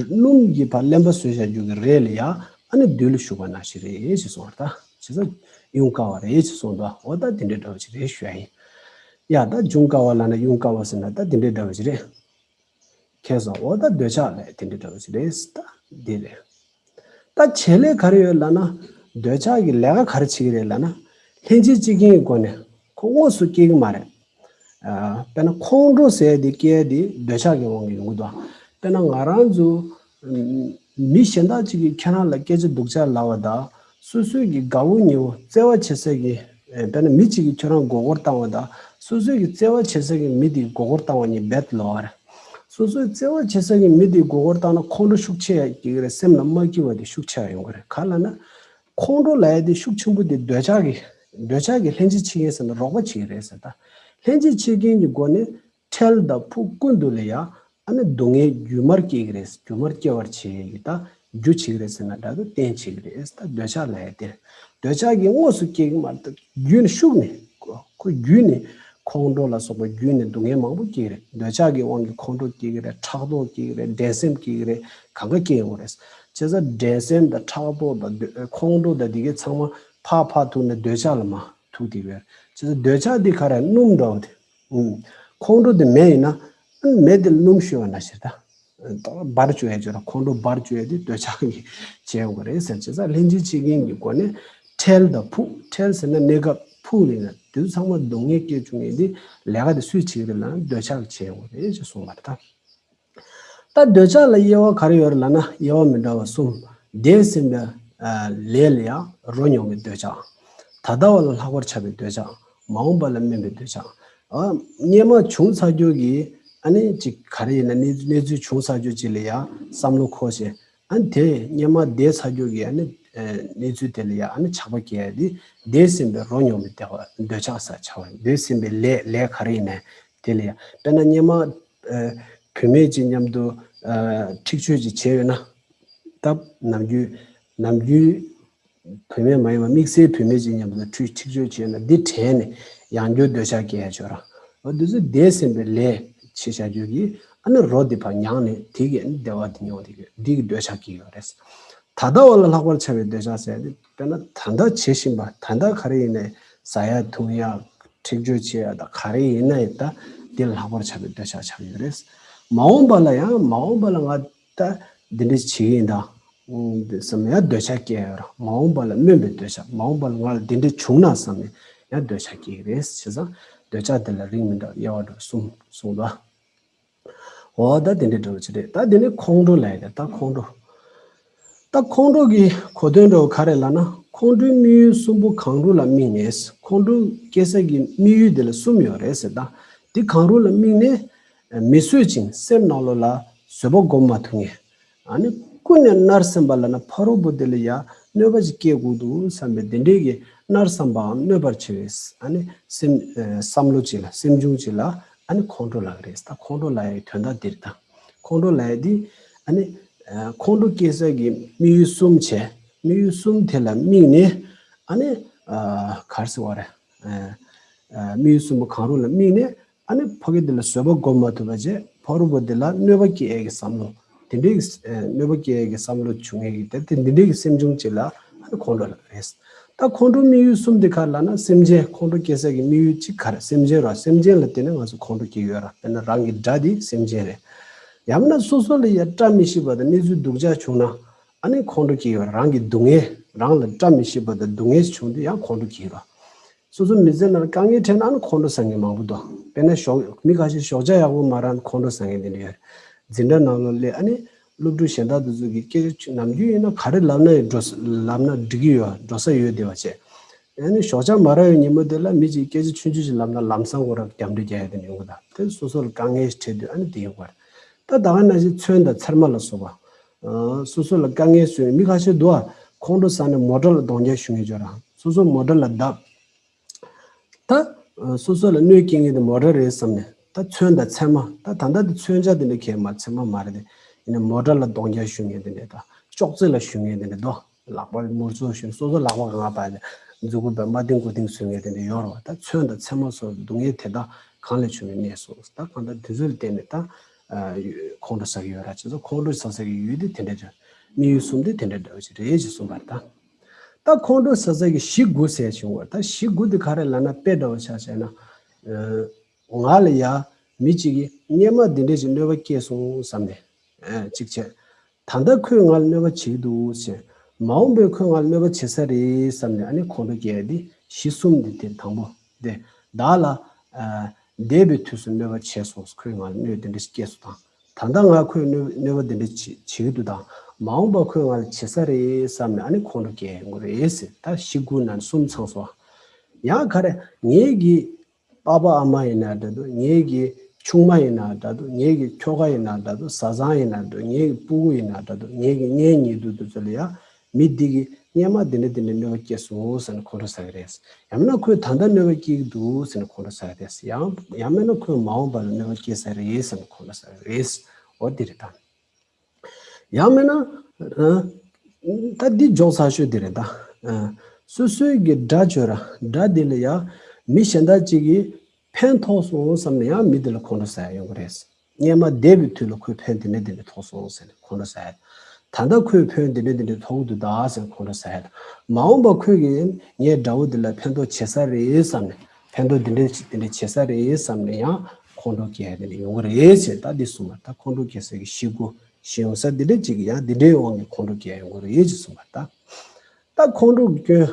སྣུམ་གྱིས་ཕར་བརླན་པ་བཟོས་བཞག་རྒྱུ་གི་རས་ལ་ཡ་ཨ་ནི་རྡུལ་ཞུགས་པ་ནང་བཞིན་རེད་ཅེས་གསུངས་པ་རེད་ད། བྱས་ཙང་དབྱུང་དཀའ་བ་རེད་ཅེས་གསུངས་འདུག་འོ་ད་དེ་འདྲའི་འདྲ་བ་ཅིག་རེད་ཞུ་ཡ་ཡིན། ཡ་ད་འབྱུང་དཀའ་བ་ལབ་ན་དབྱུང་དཀའ་བ་ཟེར་ན་ད་དེ་འདྲའི་འདྲ་བ་ཅིག་རེད། ཁྱེད་ཚོ་འོ་ད་འདོད་ཆགས་ལས་དེ་འདྲའི་འདྲ་བ་ཅིག་རེད་ད། འདི་རེད། ད་བྱེད་ལས་ག་རེ་ཡོད་ལབ་ན། འདོད་ཆགས་ཀྱི་ལས་ཀ་ག་རེ་བྱེད་ཀྱི་རེད་ལབ་ན། ལྷན་སྐྱེས་སྐྱེ་རྐྱེན་གྱི་སྒོ་ནས་ཁོ་དངོས་སུ་སྐྱེ་གི་མ་རེད། ཨ་དཔེར་ན་ཁོང་ཁྲོ་ཟེར་ཡ་དེ་སྐྱེ་ཡ་དེ་འདོད་ཆགས་ཀྱི་དབང་གིས་ཡོང་གི་འདུག་དཔེར་ན་ང་རང་ཚོ་མི་གཞན་དག་ཅིག་གིས་ཁྱེད་རང་ལ་སྐད་ཆ་སྡུག་ཅག་ལབ་པ་དང་། སོ་སོའི་གི་དགའ་བོ་ཉེ་བོ་བརྩེ་བ་བྱེད་ས་གི་དཔེར་ན་མི་གཅིག་གིས་ཁྱོད་རང་མགོ་སྐོར་བཏང་བ་དང་། སོ་སོའི་གི་བརྩེ་བ་བྱེད་ས་གི་མི་དེ་མགོ་སྐོར་བཏང་བ་གཉིས་རྦད་ལོགས་རེད། སོ་སོའི་བརྩེ་བ་བྱེད་ས་གི་མི་དེ་མགོ་སྐོར་བཏང་ན་ཁོང་ཁྲོ་ཤུགས་ཆེ་ཡ་སྐྱེ་གི་རེད། སེམས་ལ་མ་སྐྱིད་པ་དེ་ཤུགས་ཆེ་ཡ་ཡོང་གི་རེད། ག་ལབ་ན། ཁོང་ཁྲོ་ལབ་ཡ་དེ་ཤུགས་ཆེན་པོ་དེ་འདོད་ཆགས་ཀྱི་འདོད་ཆགས་ཀྱི་ལྷན་ཅིག་བྱེད་མཁན་ཟེར་ན་རོགས་པ་བྱེད་ཀྱི་རེད་ཟེར་ད། ལྷན་ཅིག་བྱེད་མཁན་གྱི་སྒོ་ནས་འཕྲལ་དང་ཕུགས་ཀུན་ཏུ་ལ་ཡ་ཨ་ནི་སྡུག་བསྔལ་རྒྱུན་མར་སྐྱེ་གི་རེད། རྒྱུན་མར་སྐྱེ་བར་བྱེད་ཀྱི་ད་རྒྱུ་བྱེད་ཀྱི་རེད་ཟེར་ན་འདྲ་འདུག་རྟེན་བྱེད་ཀྱི་རེད་ད། འདོད་ཆགས་ལབ་ཡ་དེ་འདོད་ཆགས་ཀྱི་དངོས་སུ་སྐྱེ་གི་མ་རེད་ད། རྒྱུན་ཤུགས་ནས་ཁོ་རྒྱུན་ནས་ཁོང་ཁྲོ་ལ་སོགས་པ་རྒྱུན་ནས་སྡུག་བསྔལ་མང་པོ་སྐྱེ་གི་རེད། འདོད་ཆགས་ཀྱི་དབང་གིས་ཁོང་ཁྲོ་སྐྱེ་གི་རེད། ཕྲག་དོག་སྐྱེ་གི་རེད། འགྲན་སེམས་སྐྱེ་གི་རེད། གང་ག་སྐྱེ་ཡོང་གི་རེད། བྱས་ཙང་འགྲན་སེམས་དང་ཕྲག་དོག་དང་འདོད་ཁོང་ཁྲོ་དང་འདི་གའི་ཚང་མ་ཕར་ཕར་ཐུག་ནས་འདོད་ཆགས་ལ་མར་ཐུག་བསྡད་ཡོད་རེད། བྱས་ཙང་འདོད་ཆགས་འདི་ག་རེ་སྣུམ་འདྲ་བོ་དེ། ཨུམ། ཁོང་ཁྲོ་དེ་མེད་ཡིན་ན། ཨ་མེ་དེ་ལ་སྣུམ་བཤོས་པ་ནང་བཞིན་ད། འབར་བཅུག་ཡ་བྱས་ར། ཁོང་ཁྲོ་འབར་བཅུག་ཡ་དེ་འདོད་ཆགས་ཀྱིས་བྱས་ཡོང་གི་རེད་ཟེར། བྱས་ཙང་ལྷན་ཅིག་བྱེད་མཁན་གྱི་སྒོ་ནས་འཕྲལ་དང་ཕུགས། འཕྲལ་ཟེར་ན་གནས་སྐབས། ཕུགས་ལ་ཡིན་ན་དུས་ཚང་མ་སྡུག་བསྔལ་སྐྱེ་བཅུག་མཁན་དེ་ལས་ཀ་དེ་སུས་བྱེད་ཀྱི་རེད་ལབ་ན་འདོད་ཆགས་ཀྱིས་བྱས་ཡོང་གི་རེད་ཅེས་གསུངས་པ་རེད་ད། ད་འདོད་ཆགས་ལ་དབྱེ་བ་ག་རེ་ཡོད་རེད་ལབ་ན་དབྱེ་བ་མི་འདྲ་བ་གསུམ། འདས་ཟིན་པའི་ཨ་ལས་ལ་ཡང་རོ་མྱོང་བའི་འདོད་ཆགས། ད་ལྟ་བ་ལ་ལྷག་པར་བྱ་བའི་འདོད་ཆགས། མ་འོངས་པ་ལ་སྨོན་པའི་འདོད་ཆགས། ཨ་སྔོན་མ་བྱུང་ཚར་རྒྱུ་གི་ཨ་ནི་ཅིག་ག་རེ་ཡིན་ན་གནས་གནས་ཚུལ་བྱུང་ཚར་རྒྱུ་ཅིག་ལ་ཡང་བསམ་བློ་འཁོར་བྱས། ཨ་ནི་དེ་སྔོན་མ་འདས་ཚར་རྒྱུ་གི་ཨ་ནི་ཨ་གནས་ཚུལ་དེ་ལ་ཡང་ཨ་ནི་ཆགས་པ་སྐྱེ་ཡ་དེ་འདས་ཟིན་པའི་རོ་མྱོང་བའི་བདེ་བ་འདོད་ཆགས་ཟེར་བྱ་བ། འདས་ཟིན་པའི་ལས་ལས་ག་རེ་ཡིན་ན་དེ་ལ་ཡང་དཔེར་ན་སྔོན་མ་ཨ་བུད་མེད་ཅིག་མཉམ་དུ་ཨ་འཁྲིག་སྤྱོད་ཅིག་བྱས་ཡོད་ན། སྟབས་ནམ་རྒྱུན་ནམ་རྒྱུན་བུད་མེད་མ་ཡིན་པ་དམིགས་བསལ་བུད་མེད་ཅིག་མཉམ་དུ་འཁྲིག་འཁྲིག་སྤྱོད་བྱས་ན་འདི་དྲན་ནས་ཡང་བསྐྱར་འདོད་ཆགས་སྐྱེ་ཡ་ཡོད་ར། འོ་འདི་ཚོ་འདས་ཟིན་པའི་ལས་བྱས་བྱ་རྒྱུ་གི་ཨ་ནི་རོ་འདི་ཕར་མྱངས་ནས་དེ་གི་ཨ་ནི་བདེ་བ་དེ་མྱོང་དེ་གི་འདི་གི་འདོད་ཆགས་སྐྱེ་ཡོད་རེད། ད་ལྟ་བ་ལ་ལྷག་པར་བྱ་བའི་འདོད་ཆགས་ཟེར་ཏེ་དཔེར་ན་ད་ལྟ་བྱེད་བཞིན་པ་ད་ལྟ་ག་རེ་ཡིན་ནའི་ཟ་ཡ་འཐུང་ཡ་འཁྲིག་སྤྱོད་བྱེད་ཡ་ད་ག་རེ་ཡིན་ནའི་ད་འདི་ལ་ལྷག་པར་བྱ་བའི་འདོད་ཆགས་ཆགས་ཡོད་རེད། མ་འོངས་པ་ལ་ཡང་མ་འོངས་པ་ལ་ང་ད་འདི་འདྲ་བྱེད་ཀྱི་ཡིན་ད། ཨུམ་འདི་བསམ་ཡང་འདོད་ཆགས་སྐྱེ་ཡོད་ར། མ་འོངས་པ་ལ་སྨོན་པའི་འདོད་ཆགས། མ་འོངས་པ་ལ་ང་ལ་འདི་འདྲ་བྱུང་ན་བསམ་ནས་ཡང་འདོད་ཆགས་སྐྱེ་གི་རེད། བྱས་ཙང་འདོད་ཆགས་འདི་ལ་རིགས་མི་འདྲ་དབྱེ་བ་འདྲ་གསུམ་གསུངས་འདུག་འོ་ད་དེ་འདྲའི་འདྲ་བོ་ཅིག་རེད། ད་དེ་ནི་ཁོང་ཁྲོ་ལབ་ཡ་རེད། ད་ཁོང་ཁྲོ། ད་ཁོང་ཁྲོ་གི་གོ་དོན་འདྲ་བོ་ག་རེ་ལབ་ན། ཁོང་ཁྲོའི་དམིགས་ཡུལ་གསུམ་པོ་གང་རུང་ལ་དམིགས་ནས། ཁོང་ཁྲོ་སྐྱེ་ས་གི་དམིགས་ཡུལ་དེ་ལ་གསུམ་ཡོད་རེད་ཟེར། ད་དེ་གང་རུང་ལ་དམིགས་ནས་མི་བཟོད་ཅིང་སེམས་ནང་ལོགས་ལ་བཟོད་པ་སྒོམ་མ་ཐུབ་མཁན། ཨ་ནི་ཀུན་ནས་མནར་སེམས་པ་ལབ་ན་ཕ་རོལ་པོ་དེ་ལ་ཡ་གནོད་པ་ཅིག་སྐྱེལ་དགོས་འདུག་བསམ་པའི་དེ་འདྲའི་གི་མནར་སེམས་པའམ་གནོད་པར་བྱེད་པའི་ཨ་ནི་སེམས་ཨ་བསམ་བློ་ཅིག་ལ་སེམས་བྱུང་ཅིག་ལ་ཨ་ནི་ཁོང་ཁྲོ་ལབ་ཀྱི་རེད། ད་ཁོང་ཁྲོ་ལབ་ཡའི་དོན་དག་འདི་རེད། ད་ཁོང་ཁྲོ་ལབ་ཡ་འདི་ཨ་ནི་ཨ་ཁོང་ཁྲོ་སྐྱེ་ས་གི་དམིགས་ཡུལ་གསུམ་བྱས། དམིགས་ཡུལ་གསུམ་དེ་ལ་དམིགས་ནས་ཨ་ནི་ཨ་ག་རེ་ཟེར་བ་རེད། ཨ་ཨ་དམིགས་ཡུལ་གསུམ་པོ་གང་རུང་ལ་དམིགས་ནས། ཨ་ནི་ཕ་གི་འདི་ལ་བཟོད་པ་སྒོམ་མ་ཐུབ་པ་བྱས། ཕ་རོལ་པོ་འདི་ལ་གནོད་པ་སྐྱེལ་ཡས་ཀྱི་བསམ་བློ། དེ་འདྲའི་གི་ཨ་གནོད་པ་སྐྱེལ་ཡས་ཀྱི་བསམ་བློ་བྱུང་ཡས་ཀྱི་དེ་དེ་འདི་འདྲའི་གི་སེམས་བྱུང་ཅིག་ལ་ཨ་ནི་ཁོང་ཁྲོ་ལབ་རེད། ད་ཁོང་ཁྲོ་དམིགས་ཡུལ་གསུམ་དེ་ག་རེ་ལབ་ན། སེམས་ཅན་ཁོང་ཁྲོ་སྐྱེ་ས་གི་དམིགས་ཡུལ་གཅིག་ག་རེ། སེམས་ཅན་ར། སེམས་ཅན་ལ་བརྟེན་ནས་ང་ཚོ་ཁོང་ཁྲོ་སྐྱེ་ཡོད་ར། དཔེར་ན་རང་གི་དགྲ་དེ་སེམས་ཅན་རེད། ཡང་ན་སོ་སོ་ལ་ཡ་བཀྲ་མི་ཤིས་པ་དང་གནས་ཚུལ་སྡུག་ཅག་བྱུང་ན་ཨ་ནི་ཁོང་ཁྲོ་སྐྱེ་ཡོད་ར། རང་གི་སྡུག་བསྔལ། རང་ལ་བཀྲ་མི་ཤིས་པ་དང་སྡུག་བསྔལ་བྱུང་དུས་ཡང་ཁོང་ཁྲོ་སྐྱེ་ཡོད་ར། སོ་སོ་མི་ཚེ་ནང་དཀའ་ངལ་འཕྲད་ན་ཨ་ནི་ཁོང་ཁྲོ་ཟ་མཁན་མང་པོ་འདུག་དཔེར་ན་ཞོགས་མི་ཁ་ཤས་ཞོགས་ཇ་ཡག་པོ་མ་རག་ན་ཁོང་ཁྲོ་ཟ་མཁན་དེ་འདྲ་ཡོད་རེད། འཛིན་གྲྭ་ནང་ལོགས་སླེབས་ཨ་ནི་སློབ་ཕྲུག་གཞན་དག་དེ་ཚོ་གི་སྐད་ཆ་ནམ་རྒྱུན་ཡིན་ན་ག་རེ་ལབ་ན་ཡང་འགྲོ་ལབ་ན་འགྲིག་གི་ཡོད་འགྲོ་ས་ཡོད་བསྡད་པ་བྱས། ཨ་ནི་ཞོགས་ཇ་མ་རག་པའི་ཉིན་མོ་དེ་ལ་མི་གཅིག་སྐད་ཆ་ཆུང་ཆུང་ཞིག་ལབ་ན་ལམ་སང་ཁོ་རང་རྒྱབ་འདྲེ་རྒྱག་ཡ་དེ་འདྲ་ཡོང་གི་འདུག་དེ་སོ་སོ་ལ་དཀའ་ངལ་ཞིག་འཕྲད་དུས་ཨ་ནི་དེ་ཡོང་གི་རེད། ད་ད་ག་ནང་བཞིན་ཚོན་དང་ཚེར་མ་ལ་སོགས་པ། ཨ་སོ་སོ་ལ་དཀའ་ངལ་བཟོས་མི་ཁ་ཤས་འདུག་ཨ། ཁོང་ཁྲོ་ཟ་ནས་མོ་ཊ་ལ་གདོང་རྒྱག་ཞུ་མཁན་ཅིག་ཡོད་རེད། སོ་སོ་མོ་ཊ་ལ་བརྡབ། ད་སོ་སོ་ལ་གནོད་སྐྱེལ་མཁན་དེ་མོ་ཊ་རེད་བསམ་ནས་ད་ཚོན་དང་ཚེར་མ། ད་ད་ལྟ་དེ་མཚོན་ཆ་དེ་འདྲ་གས་མ་ཚེར་མ་མ་རེད་དེ། ཡིན་ན་མོ་ཊ་ལ་གདོང་རྒྱག་ཞུ་མཁན་དེ་འདྲ་དང་ཅོག་ཙེ་ལ་ཞུ་མཁན་དེ་འདྲ་འདུག་ལག་པ་མུར་ཙོག་ཞུ་སོ་སོ་ལག་པ་གང་པ་ནས་མཛུ་གུ་བས་མ་ཏིང་གུ་ཏིང་བཟོ་མཁན་དེ་འདྲ་ཡོད་རེད་བ། ད་ཚོན་དང་ཚེར་མ་སོགས་སྡུག་བསྔལ་དེ་དག་གང་ལས་བྱུང་བའི་གནས་སོ། ད་གང་ལྟར་དེ་ཚོ་ལ་བརྟེན་ནས་ད་ཁོང་ཁྲོ་ཟ་གི་ཡོད་ར། བྱས་ཙང་ཁོང་ཁྲོ་ཟ་ས་གི་ཡུལ་དེ་དེ་འདྲ་འདྲ། དམིགས་ཡུལ་གསུམ་དེ་དེ་འདྲ་འདྲ་བ་ཞིག་རེད་ཅེས་གསུངས་པ་རེད་ད། ད་ཁོང་ཁྲོ་ཟ་ས་གི་གཞི་དགུ་ཟེར་བྱུང་བ། ད་གཞི་དགུ་དེ་ག་རེ་ལབ་ན་དཔེ་འདྲ་བ་ཆ་བཞག་ན། ང་ལ་ཡ་མི་གཅིག་གིས་སྔོན་མ་འདི་འདྲ་ཞིག་གནོད་པ་སྐྱེལ་སོང་བསམ་ནས་གཅིག་བྱས། ད་ལྟ་ཁོས་ང་ལ་གནོད་པ་བྱེད་ཀྱི་འདུག་ཟེར། མ་འོངས་པའི་ཁོས་ང་ལ་གནོད་པ་བྱེད་ས་རེད་བསམ་ནས་ཨ་ནི་ཁོང་ཁྲོ་སྐྱེ་ཡ་དེ་གཞི་གསུམ་དེ་དེ་དང་པོ་དེ། བདག་ལ་ཨ་འདས་པའི་དུས་སུ་གནོད་པ་བྱས་སོང་། ཁོས་ང་ལ་གནོད་དེ་འདྲ་ཞིག་སྐྱེས་སོང་དང་། ད་ལྟ་ང་ཁོས་གནོད་གནོད་པ་དེ་འདྲ་བྱེད་བྱེད་ཀྱི་འདུག་དང་། མ་འོངས་པ་ཁོས་ང་ལ་བྱེད་ས་རེད་བསམ་ནས་ཨ་ནི་ཁོང་ཁྲོ་སྐྱེ་ཡོང་གི་རེད་ཟེར། ད་གཞི་དགུ་ནང་གསུམ་ཚང་སོང་། ཡང་ག་རེ་ངེད་ཀྱི་པ་ཕ་ཨ་མ་ཡིན་ན་འདྲ་འདུག་ངེད་ཀྱི་ཆུང་མ་ཡིན་ན་འདྲ་འདུག་ངེད་ཀྱི་ཁྱོ་ག་ཡིན་ན་འདྲ་འདུག་བཟའ་ཚང་ཡིན་ན་འདྲ་འདུག་ངེད་ཀྱི་སྤུ་གུ་ཡིན་ན་འདྲ་འདུག་ངེད་ཀྱི་གཉེན་ཉེ་དུ་དེ་ཚོ་ལ་ཡང་མི་འདི་གིས་སྔོན་མ་འདི་འདྲ་འདི་འདྲ་གནོད་པ་སྐྱེལ་སོང་ཟེར་ནས་ཁོང་ཁྲོ་ཟ་གི་རེད། ཡང་མིན་ན་ཁོས་ད་ལྟ་གནོད་པ་སྐྱེལ་གྱི་འདུག་ཟེར་ནས་ཁོང་ཁྲོ་ཟ་གི་རེད། ཡང་ཡང་མིན་ན་ཁོས་མ་འོངས་པ་ལ་གནོད་པ་སྐྱེལ་ས་རེད་ཟེར་ནས་ཁོང་ཁྲོ་ཟ་གི་རེད། འོ་འདི་རེད་ད། ཡང་མིན་ན། ཨ། ད་འདི་འཇོག་ཚར་ཤོས་འདི་རེད་ད། ཨ། སོ་སོའི་གི་དགྲ་བྱོས་ར་དགྲ་འདི་ལ་ཡང་མི་གཞན་དག་ཅིག་གིས་ཕན་ཐོགས་སོང་བསམ་ནས་ཡང་མི་འདི་ལ་ཁོང་ཁྲོ་ཟ་ཡ་ཡོང་གི་རེད། སྔོན་མ་འདས་པའི་དུས་ལ་ཁོས་ཕན་འདི་འདྲ་འདི་འདྲ་ཐོགས་སོང་ཟེར་ནས་ཁོང་ཁྲོ་ཟ་ཡ། ད་ལྟ་ཁོས་ཕན་འདི་འདྲ་འདི་འདྲ་ཐོགས་ཀྱི་འདུག་ད་ཟེར་ནས་ཁོང་ཁྲོ་ཟ་ཡ། མ་འོངས་པ་ཁོས་གི་ངའི་དགྲ་བོ་འདི་ལ་ཕན་ཐོགས་བྱེད་ས་རེད་བསམ་ནས་ཕན་ཐོགས་འདི་འདྲ་ཅིག་འདི་འདྲ་བྱེད་ས་རེད་བསམ་ནས་ཡང་ཁོང་ཁྲོ་སྐྱེ་ཡ་འདི་འདྲ་ཡོང་གི་རེད་ཟེར། ད་འདི་གསུངས་པ་ད་ཁོང་ཁྲོ་སྐྱེ་ས་གི་གཞི་དགུ་ཞིག་ཡོང་ས་འདི་འདྲ་ཅིག་ཡང་འདི་འདྲའི་དབང་གིས་ཁོང་ཁྲོ་སྐྱེ་ཡོང་གི་རེད་ཅེས་གསུངས་པ་ད། ད་ཁོང་ཁྲོ་གི་སྐྱོན།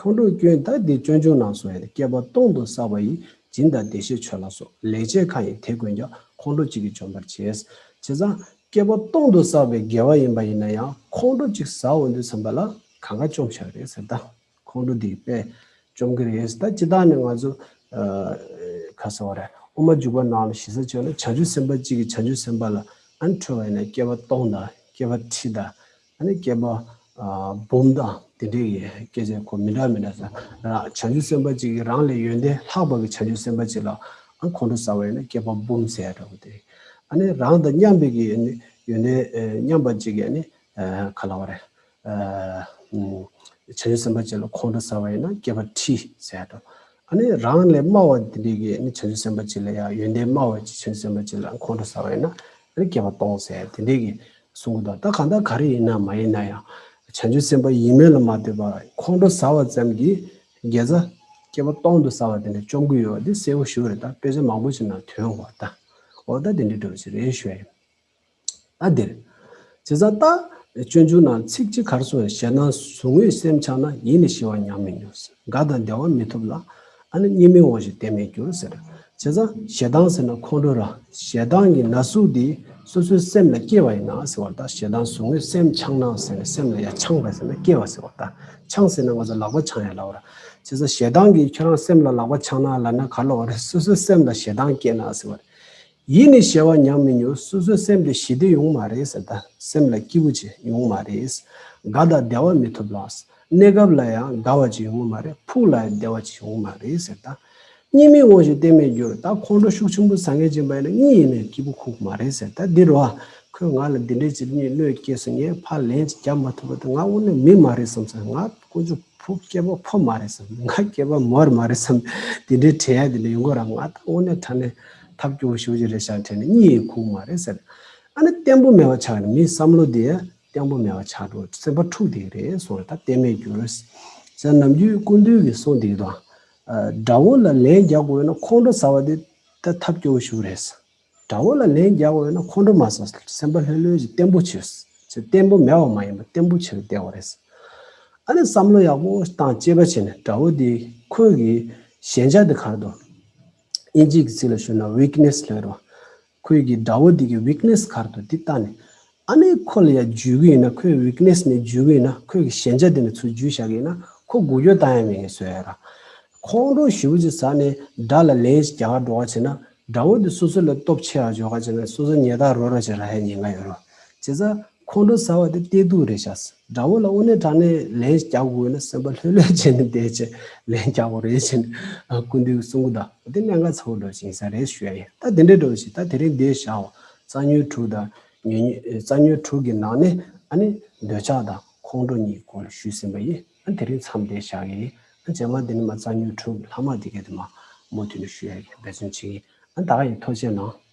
ཁོང་ཁྲོ་སྐྱོན་ད་འདི་སྤྱོད་འཇུག་ནང་གསུངས་ཡོད། བསྐལ་པ་སྟོང་དུ་བསགས་པ་ཡི། སྦྱིན་དང་བདེ་གཤེགས་མཆོད་ལ་སོགས། ལེགས་སྤྱད་ཁ་ཡི་དེ་ཀུན་ཀྱང་། ཁོང་ཁྲོ་གཅིག་གིས་འཇོམས་པར་བྱེད། བྱས་ཙང་བསྐལ་པ་སྟོང་དུ་བསགས་པའི་དགེ་བ་ཡིན་པ་ཡིན་ན་ཡང་ཁོང་ཁྲོ་གཅིག་ཟ་འོང་དུས་ཙམ་པ་ལ་གང་ག་བཅོམ་བཞག་རེད་ཟེར་ད། ཁོང་ཁྲོ་འདི་དཔེ་བཅོམ་གྱི་རེད། ད་སྤྱིར་བཏང་ནས་ང་ཚོ་ཨ་ག་ཟེར་བ་རེད། དབུ་མ་འཇུག་པ་ནང་ལ་ཞེ་ས་བྱས་ན་བྱང་ཆུབ་སེམས་དཔའ་གཅིག་གིས་བྱང་ཆུབ་སེམས་དཔའ་ལ་ཨ་ནི་ཁྲོས་པ་ཡིན་ན་བསྐལ་པ་སྟོང་དང་བསྐལ་པ་ཁྲི་དང་ཨ་ནི་བསྐལ་པ་ཨ་འབུམ་དང་དེ་འདྲའི་གི་སྐད་ཆ་ཁོ་མི་འདྲ་མི་འདྲ་ཟེར། རང་བྱང་ཆུབ་སེམས་དཔའ་གཅིག་གིས་རང་ལས་ཡོན་ཏན་ལྷག་པ་གི་བྱང་ཆུབ་སེམས་དཔའ་གཅིག་ལ་ཨ་ཁོང་ཁྲོ་ཟ་བ་ཡིན་ན་བསྐལ་པ་འབུམ་ཟེར་ཡ་འདྲ་བོ་དེ། ཨ་ནི་རང་དང་མཉམ་པའི་གི་ཨ་ནི་ཡོན་ཏན་ཨ་མཉམ་པ་གཅིག་གིས་ཨ་ནི་ཨ་ག་ལབ་དགོས་རེད། ཨ་ཨུམ། བྱང་ཆུབ་སེམས་དཔའ་ཅིག་ལ་ཁོང་ཁྲོ་ཟ་བ་ཡིན་ན་བསྐལ་པ་ཁྲི་ཟེར་ཡ་འདྲ། ཨ་ནི་རང་ལས་དམའ་བ་དེ་འདྲའི་གི་ཨ་ནི་བྱང་ཆུབ་སེམས་དཔའ་ཅིག་ལ་ཡང་ཡོན་ཏན་དམའ་བ་ཅིག་བྱང་ཆུབ་སེམས་དཔའ་ཅིག་ལ་ཁོང་ཁྲོ་ཟ་བ་ཡིན་ན་ཨ་ནི་བསྐལ་པ་སྟོང་ཟེར་ཡ་དེ་འདྲའི་གི་གསུང་གི་འདུག་ད་གང་ལྟར་ག་རེ་ཡིན་ན་མ་ཡིན་ན་ཡང་བྱང་ཆུབ་སེམས་དཔའ་ཡིན་མིན་ལ་མ་ལྟོས་པར་ཁོང་ཁྲོ་ཟ་བ་ཙམ་གྱིས་དགེ་རྩ་བསྐལ་པ་སྟོང་དུ་ཟ་བ་དེ་འདྲ་བཅོམ་གྱི་ཡོད་པ་འདི་གསལ་པོ་ཞེ་པོ་རེད། ད་དཔེ་ཆ་མང་པོ་ཞིག་ནང་ཐོན་ཡོད་རེད་ད། འོ་ད་དེ་འདྲའི་འདྲ་བོ་ཞིག་རེད་ཞུ་ཡ་ཡིན། ད་འདིར། བྱས་ཙང་ད་སྤྱོད་འཇུག་ནང་ཚིག་གཅིག་ག་རེ་གསུངས་ཡོད། ཞེ་སྡང་ཟུག་རྔུས་སེམས་འཆང་ན། ཡིད་ནི་ཞི་བར་ཉམས་མི་འགྱུར། དགའ་དང་བདེ་བ་མི་ཐོབ་ལ། ཨ་ནི་གཉིད་མི་འོང་ཞིང་བརྟན་མི་འགྱུར་ཟེར། བྱས་ཙང་ཞེ་སྡང་ཟེར་ན་ཁོང་ཁྲོ་ར། ཞེ་སྡང་གི་ན་ཟུག་འདི་སོ་སོའི་སེམས་ལ་སྐྱེ་བ་ཡིན་ན་ཟེར་བ་ད། ཞེ་སྡང་ཟུག་རྔུས་སེམས་འཆང་ན་ཟེར་ནས་སེམས་ལ་ཡ་འཆང་བ་ཟེར་ན་སྐྱེ་བ་ཟེར་བ་ད། འཆང་ཟེར་ན་ང་ཚོ་ལག་པ་འཆང་ཡ་ལབ་པ་ར། བྱས་ཙང་ཞེ་སྡང་གིས་ཁྱོད་རང་སེམས་ལ་ལག་པ་འཆང་ན་ལབ་ན་ག་ལབ་པ་རེད། སོ་སོའི་སེམས་ལ་ཞེ་སྡང་སྐྱེས་ན་ཟེར་བ་རེད། ཡིད་ནི་ཞི་བར་ཉམས་མི་འགྱུར། སོ་སོའི་སེམས་དེ་ཞི་བདེ་ཡོང་མ་རེད་ཟེར། ད་སེམས་ལ་སྐྱིད་པོ་ཅིག་ཡོང་མ་རེད། དགའ་དང་བདེ་བ་མི་ཐོབ་ལ། གནས་སྐབས་ལ་ཡང་དགའ་བ་ཅིག་ཡོང་མ་རེད། ཕུགས་ལ་ཡང་བདེ་བ་ཅིག་ཡོང་མ་རེད་ཟེར། ད་གཉིད་མི་འོང་ཞིང་བརྟན་མི་འགྱུར། ད་ཁོང་ཁྲོ་ཤུགས་ཆེན་པོ་ཟ་མཁན་ཅིག་ཡིན་པ་ཡིན་ན་གཉིད་ཡིན་ནའི་སྐྱིད་པོ་ཁུག་མ་རེད་ཟེར། ད་འདི་རུ་ཨ་ཁོས་ང་ལ་འདི་འདྲའི་ཅིག་གཉིད་གནོད་སྐྱེལ་སོང་། ངས་ཕར་ལན་ཅིག་རྒྱག་མ་ཐུབ་པ་དེ་ང་དངོས་གནས་མི་མ་རེད་བསམ་སོང་། ང་དཀོན་མཆོག་ཕོ་སྐྱེས་པ་ཕོ་མ་རེད་བསམ། ང་སྐྱེས་པ་མོ་རེད་མ་རེད་བསམ། དེ་འདྲའི་དྲན་ཡ་དེ་འདྲ་ཡོང་གི་ར། ང་ད་དངོས་གནས་དྲང་གནས་ཐབས་སྐྱོ་བོ་ཞེ་པོ་ཅིག་རེད་ཤག་དྲན་ནས་གཉིད་ཡང་ཁུག་མ་རེད་ཟེར། ཨ་ནི་བརྟན་པོ་མེད་པ་ཆགས་ནས་མིའི་བསམ་བློ་དེ་བརྟན་པོ་མེད་པ་ཆགས་འགྲོ། སེམས་པ་འཁྲུག་བསྡད་ཀྱི་རེད་གསུངས་རེད། ད་བརྟན་མེད་འགྱུར་ཟེར། ནམ་རྒྱུན་སྐུ་མདུན་གྱིས་གསུངས་བསྡད་ཀྱི་འདུག་ཨ་དགྲ་བོ་ལ་ལན་རྒྱག་དགོས་ན་ཁོང་ཁྲོ་ཟ་བ་དེ་ད་ཐབས་སྐྱོ་བོ་ཞེ་པོ་རེད་ཟེར། དགྲ་བོ་ལ་ལན་རྒྱག་དགོས་ན་ཁོང་ཁྲོ་མ་ཟ། སེམས་པ་ལྷོད་ལྷོད་ཅིག་བརྟན་པོ་བྱོས། བརྟན་པོ་མེད་པ་མ་ཡིན་པ་བརྟན་པོ་བྱས་བསྡད་པ་རེད། ཨ་ནི་བསམ་བློ་ཡག་པོ་བཏང་དཔྱད་པ་བྱས་ནས་དགྲ་བོ་འདི་ ཁོའི་གི་ཞན་ཆ་དེ་ག་རེ་འདུག་ཨིན་ཇི་གི་ཚིག་ལ་ཞུ་ན་weakness་ལབ་རོ། ཁོའི་གི་དགྲ་བོ་དེ་གི་weakness་ག་རེ་འདུག་དེ་ལྟ་ནས། ཨ་ནི་ཁོ་ལ་ཡ་འཇུས་གི་ཡིན་ན། ཁོའི་weakness་ནས་འཇུས་གི་ཡིན་ན། ཁོའི་གི་ཞན་ཆ་དེ་ནས་ཚུར་འཇུས་བཞག་གི་ཡིན་ན། ཁོ་འགུལ་སྐྱོད་བཏང་ཡ་མེད་ངེས་བཟོ་ཡ་ར། ཁོང་ཁྲོ་ཞེ་པོ་ཅིག་ཟ་ནས་དགྲ་ལ་ལན་ཞིག་རྒྱག་ག་འགྲོ་བ་བྱས་ན། དགྲ་བོ་དེ་སོ་སོ་ལ་སྟོབས་ཆེ་བ་འཇོག་ག་བྱས་ན། སོ་སོ་ཉེས་རྡུང་རོ་ར་ཅིག་རག་ཡ་ཉེན་ཁ་ཡོད་རོ། བྱས་ཙང་ཁོང་ཁྲོ་ཟ་བ་དེ་གཏད་སྡུག་རེད་ཤག་དགྲ་བོ་ལ་དངོས་གནས་དྲང་གནས་ལན་རྒྱག་དགོས་ན། སེམས་པ་ལྷོད་ལྷོད་བྱས་ནས་བསྡད་བྱས་ལན་རྒྱག་དགོས་རེད་ཅེས་ནས་སྐུ་མདུན་གསུང་གི་འདུག་དེ་གནད་འགག་ཚ་པོ་འདྲ་ཅིག་ཡིན་ས་རེད་ཞུ་ཡ་ཡིན། ད་དེ་འདྲའི་འདྲ་བོ་ཞིག་ད་དེ་རིང་འདིར་བཞག་འོ། རྩ་ཉོན་དྲུག་དང་ཉོན། རྩ་ཉོན་དྲུག་གི་ནང་ནས་ཨ་ནི་འདོད་ཆགས་དང་ཁོང་ཁྲོ་གཉིས་སྐོར་ཞུས་ཟིན་པ་ཡིན། ཨ་དེ་རིང་མཚམས་འདིར་བཞག་གི་ཡིན། ཨ་རྗེས་མ་འདི་ནས་མར་རྩ་ཉོན་དྲུག་ལྷག་མ་འདི་གའི་དེ་མར་མུ་མཐུད་ནས་ཞུ་ཡ་ཡིན། འབད་བརྩོན་བྱེད་ཀྱི་ཡིན། ཨ་ད་ག་ཡིན། ཐུགས་རྗེ་གནང་།